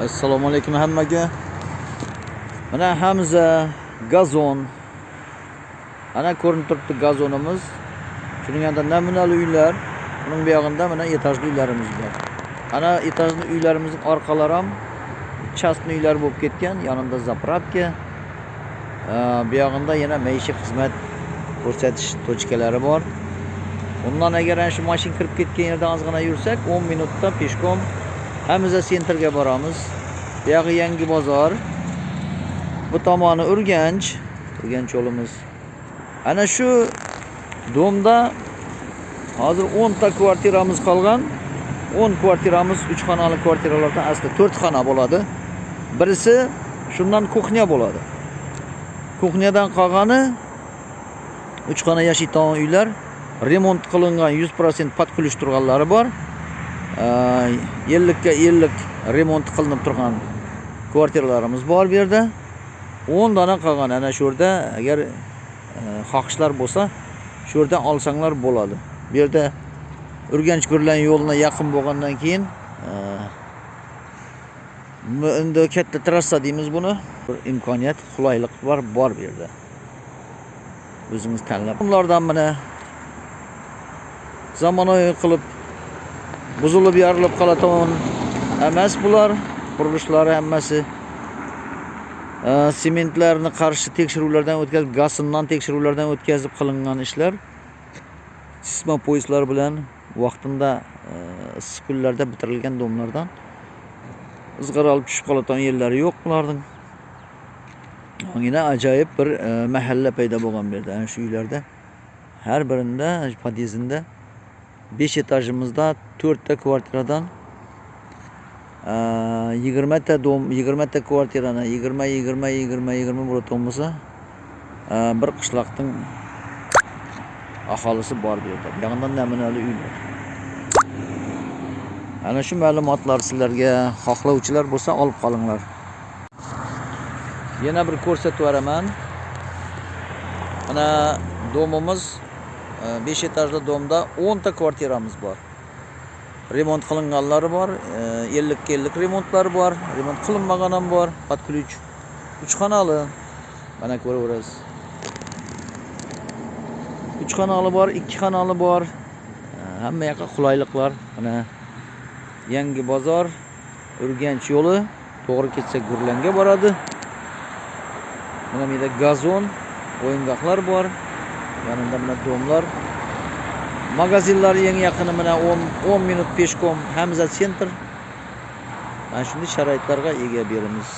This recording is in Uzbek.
Assalomu alaykum hammaga. Mana Hamza gazon. Ana ko'rinib turibdi gazonimiz. Shuning yanında namunali uylar. Buning buyog'ida mana etajli uylarimiz bor. Ana etajli uylarimizning orqalari ham частный uylar bo'lib ketgan. Yanında заправка. Bu yog'ida yana maishiy xizmat ko'rsatish точка lari bor. Undan agar ana shu mashina kirib ketgan yerdan ozgina yursak, 10 minutda пешком Hamza центр ga boramiz. Bu yog'i Yangi bozor. Bu tomoni Urganch, Urganch yo'limiz. Ana shu дом da hozir 10 ta kvartiramiz qolgan. 10 kvartiramiz 3 xonali kvartiralardan asli 4 xona bo'ladi. Birisi shundan кухня bo'ladi. Кухня dan qolgani 3 xona yashaydigan uylar remont qilingan, 100% под ключ turganlari bor. 50 ga 50 remont qilinib turgan kvartiralarimiz bor bu yerda. 10 dona qolgan ana shu yerda, agar xohishlar bo'lsa, shu yerdan olsanglar bo'ladi. Bu yerda Urganch Gurlan yo'lina yaqin bo'lgandan keyin endi katta trassa deymiz buni. Bir imkoniyat, qulaylik bor bu yerda. O'zingiz tanlab. Bunlardan mana zamonaviy qilib buzilib yorilib qoladigan emas bular. Qurilishlari hammasi sementlarni qarshi tekshiruvlardan o'tkazib, gazından tekshiruvlardan o'tkazib qilingan ishlar. Sismo poyezdlar bilan vaqtida issiq kunlarda bitirilgan дом lardan izg'ir olib tushib qoladigan yerlari yo'q bularning. Yine ajoyib bir mahalla paydo bo'lgan bu yerda. Ana shu uylarda har birinda podyezdida 5 etajimizda 4 ta kvartiradan 20 ta дом, 20 ta kvartirani 20, 20, 20, 20 bo'ladigan bo'lsa, bir qishloqning aholisi bor bu yerda. Bu yog'idan namunali uylar. Ana shu ma'lumotlar sizlarga, xohlovchilar bo'lsa, olib qolinglar. Yana bir ko'rsatib yuboraman. Mana дом imiz, 5 etajli дом da 10 ta kvartiramiz bor. Remont qilinganlari bor, 50 ga 50 remontlari bor, remont qilinmagan ham bor, под ключ. 3 xonali. Mana ko'raverasiz. 3 xonali bor, 2 xonali bor. Hamma yoqqa qulayliklar. Mana Yangi bozor, Urganch yo'li, to'g'ri ketsa Gurlanga boradi. Mana bu yerda gazon, o'yingohlar bor. Yanında mana дом lar. Magazinlar eng yaqini mana 10 minut пешком Hamza центр. Mana shunday sharoitlarga ega beramiz.